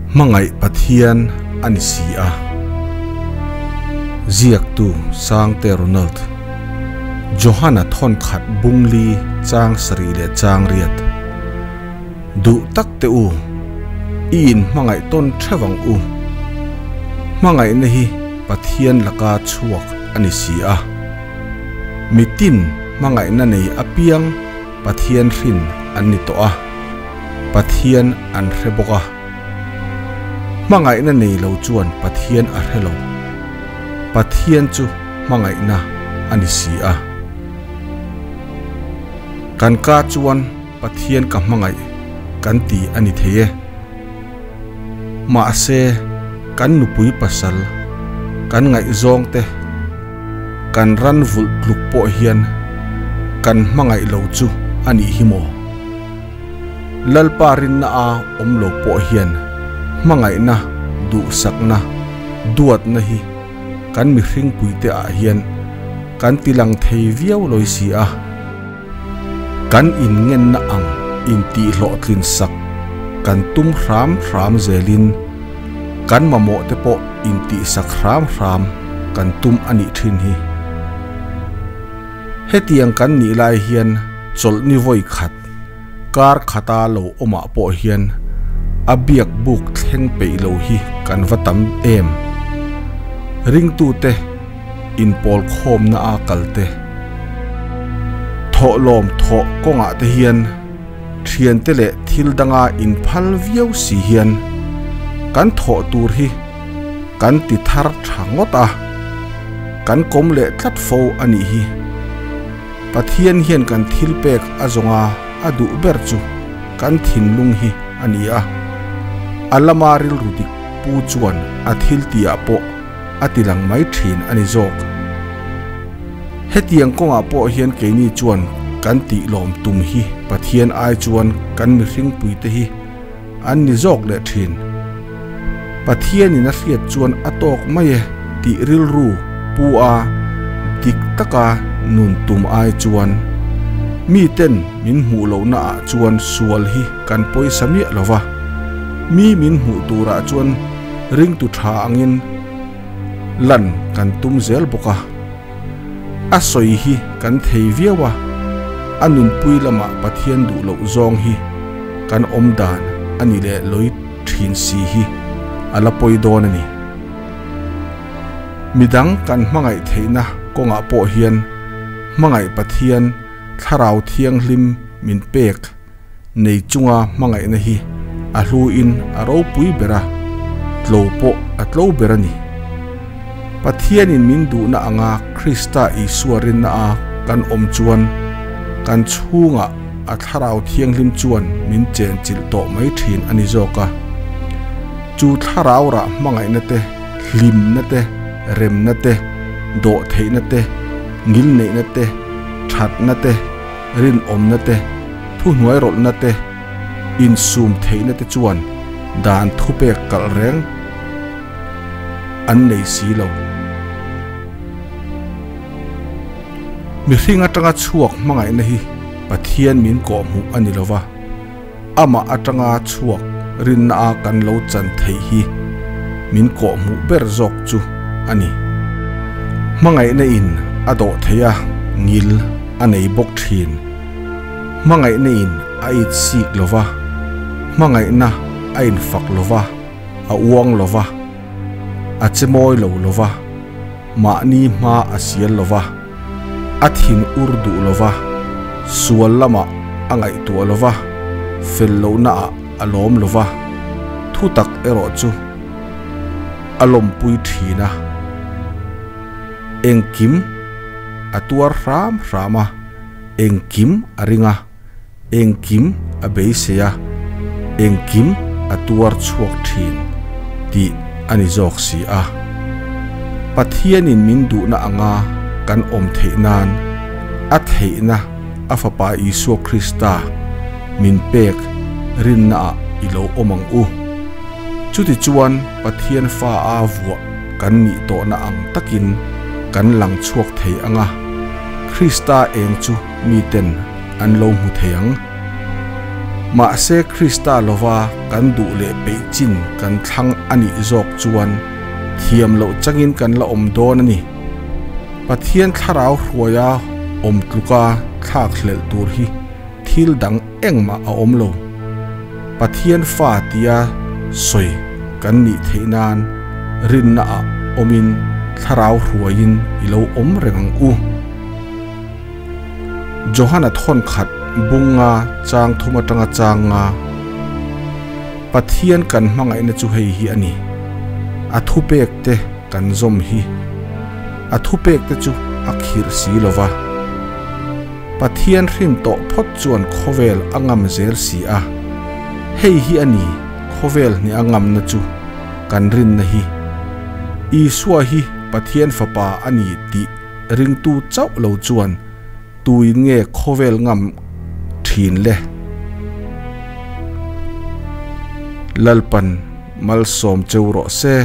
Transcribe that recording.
Hmangaih Pathian a ni si a. Ziaktu Sangte Ronald, Johana thawnkhat bungli chang sarih leh chang riat. Duh tak teh u, i in hmangaih tawn theuh ang u. Hmangaihna hi Pathian laka chhuak a ni si a. Mitin hmangaihna nei apiang Pathian hrin an ni tawh a, Pathian an hre bawk a. Hmangaihna nei lo chuan Pathian a hre lo. Pathian chu hmangaihna a ni si a. Kan ka chuan Pathian ka hmangaih kan ti a ni thei e. Mahse, kan nupui pasal, kan ngaihzawng te, kan ran vulh tluk pawh hian kan hmangaih lo chu a nih hi maw? Lalpa rinna a awm lo pawh hian hmangaihna, duhsakna, duatna hi kan mihring puite ah hian kan ti lang thei viau lawi si a. Kan inngenna ang intihhlawhtlin sak kan tum hram hram zelin kan mamawh te pawh intihsak hram hram kan tum a nih thin hi. Hetiang kan nih lai hian chawlhni vawi khat kar khata lo awmah pawh hian a biak buk thleng peih lo hi kan va tam em. Ringtute inpawl khawmna a kal te, thawhlawm thawh kawngah te hian thiante leh thil danga inphal viau si hian kan thawh tur hi kan ti thar tha ngawt a, kan kawm leh tlat fo a nih hi. Pathian hian kan thil pek a zawnga a duh ber chu kan thinlung hi a ni a, a lama rilru dik pu chuan a thil tihah pawh a ti lang mai thin a ni zawk. Hetiang kawngah pawh hian keini chuan kan tih lawm tum hi Pathian ai chuan kan mihring puite hi an ni zawk leh thin. Pathianin a hriat chuan a tawk mai e tih rilru pu a dik taka nun tum ai chuan miten min hmuh lohna ah chuan sual hi kan pawisa miah lo va, mi min hmuh turah chuan ringtu tha angin lan kan tum zel bawk a. A sawi hi kan thei viau a, a nunpui lamah Pathian duh loh zawng hi kan awm dan a ni leh lawi thin si hi a la pawi dawn a ni. Midang kan hmangaih theihna kawngah pawh hian hmangaih Pathian Thlarau Thianghlim min pek nei chunga hmangaihna hi a hluin a ropui ber a, tlo pawh a tlo ber a ni. Pathianin min duhna anga Krista Isua rinna a kan awm chuan kan chhungah a Thlarau Thianghlim chuan min chenchilh tawh mai thin a ni zawk a. Chu Thlarau rah hmangaihna te, hlimna te, remna te, dawhtheihna te, ngilneihna te, thatna te, rinawmna te, thuhnuairawlhna te, insum theihna te chuan dan thupek kalh reng an nei si lo. Mihring atanga chhuak hmangaihna hi Pathian min kawhhmuh a ni lo va, amah atanga chhuak rinna a kan lo chan theih hi min kawhhmuh ber zawk chu a ni. Hmangaihna in a dawh thei a, ngil a nei bawk thin. Hmangaihna in a it sik lo va, hmangaihna a infak lo va, a uang lo va, a che mawi lo lo va, mahni hma a sial lo va, a thin ur duh lo va, sual lamah a ngaihtuah lo va, fel lohnaah a lawm lo va, thutak erawh chu a lawmpui thin a. Engkim a tuar hram hram a, engkim a ring a, engkim a beisei a, engkim a tuar chhuak thin tih a ni zawk si a. Pathianin min duhna anga kan awm theih nan a theihna a Fapa Isua Krista min pek rinnaah i lo awm ang u. Chutichuan Pathian fa a vuah kan nih tawhna ang takin kan lang chhuak thei ang a, Krista eng chu miten an lo hmu thei ang. Mahse Krista lova kan duh leh peih chin kan thlang a nih zawk chuan thiam loh changin kan la awm dawn a ni. Pathian thlarau hruaia awm tluka thlak hlelh tur hi thil dang engmah a awm lo. Pathian fa tia sawi kan nih theih nan rinna ah awmin thlarau hruaiin i lo awm reng ang u. Johana thawn khat bunga chang thum atanga changa Pathian kan hmangaihna chu hei hi a ni. A thupek te kan zawm hi. A thupek te chu a khirh si lova. Pathian hrin tawh phawt chuan khawvel a ngam zel si a. Hei hi a ni khawvel hne a ngamna chu kan rinna hi. Isua hi Pathian fapa a ni tih ringtu chauh lo chuan tuin nge khawvel ngam thin le. Lalpan malsawm cheu rawh se.